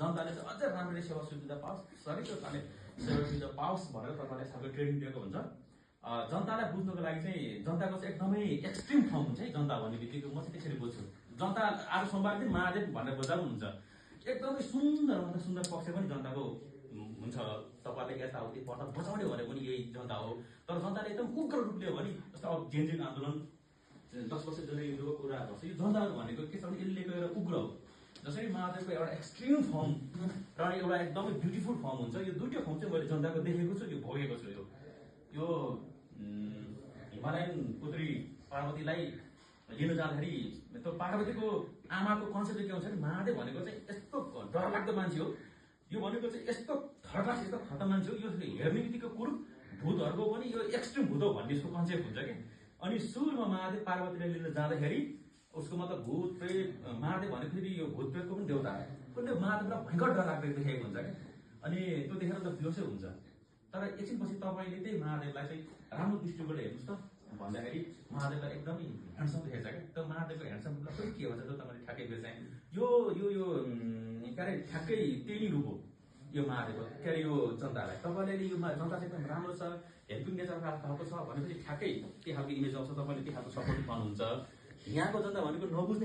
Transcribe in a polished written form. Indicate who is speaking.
Speaker 1: जनताले चाहिँ अझै राम्ररी सेवा सुविधा पाओस्, सरिसोपाले सेवा सुविधा पाओस् भनेर तपाईँले यस्तो ट्रेनिङ दिएको हुन्छ। जनतालाई बुझ्नुको लागि चाहिँ जनताको चाहिँ एकदमै एक्सट्रिम फर्म हुन्छ है। जनता भन्ने बित्तिकै म चाहिँ त्यसरी बुझ्छु। जनता आज सोमबार दिन महादेव भनेर बोल्दा पनि हुन्छ। एकदमै सुन्दर सुन्दर पक्ष पनि जनताको हुन्छ। तपाईँले यताउति पढ्दा बचाउने भनेको पनि यही जनता हो। तर जनताले एकदम उग्र रूपले हो भने जस्तो अब जेनजेन आन्दोलन 10 वर्ष जनयुद्धको कुरा गर्छ, यो जनता भनेको के छ भने यसले गएर उग्र हो। जसरी महादेवको एउटा एक्सट्रिम फर्म र एउटा एकदमै ब्युटिफुल फर्म हुन्छ। यो दुईटै फर्म चाहिँ मैले जनताको देखेको छु, यो भोगेको छु। यो हिमालयन पुत्री पार्वतीलाई लिन जाँदाखेरि त्यो पार्वतीको आमाको कन्सेप्ट के हुन्छ भने महादेव भनेको चाहिँ यस्तो डरलाग्दो मान्छे हो, यो भनेको चाहिँ यस्तो थर्ड यस्तो खतरा मान्छे हो, यो हेर्ने बित्तिकै कुरूप भूतहरूको पनि यो एक्सट्रिम भूत हो भन्ने यसको कन्सेप्ट हुन्छ कि। अनि सुरुमा महादेव पार्वतीलाई लिन जाँदाखेरि उसको मतलब भूत प्रेत, महादेव भनेको फेरि यो भूत प्रेतको पनि देवता हो, उसले महादेवलाई भयङ्कर डरलाग्दो देखेको हुन्छ क्या। अनि त्यो देखेर त बेहोसै हुन्छ। तर एकछिनपछि तपाईँले त्यही महादेवलाई चाहिँ राम्रो दृष्टिबाट हेर्नुहोस् त भन्दाखेरि महादेवलाई एकदमै ह्यान्डसम देखेछ क्या। त्यो महादेवको ह्यान्डसम फेरि के भन्छ त तपाईँले ठ्याक्कै बिर्साए यो यो यो के अरे ठ्याक्कै त्यही नै रूप हो यो महादेवको। के अरे यो जनतालाई तपाईँले यो जनता चाहिँ एकदम राम्रो छ, हेल्पिङ नेचर खालको छ भनेपछि ठ्याक्कै त्यही खालको इमेज आउँछ, तपाईँले त्यही खालको सपोर्ट पाउनुहुन्छ। यहाँको जनता भनेको नबुझ्ने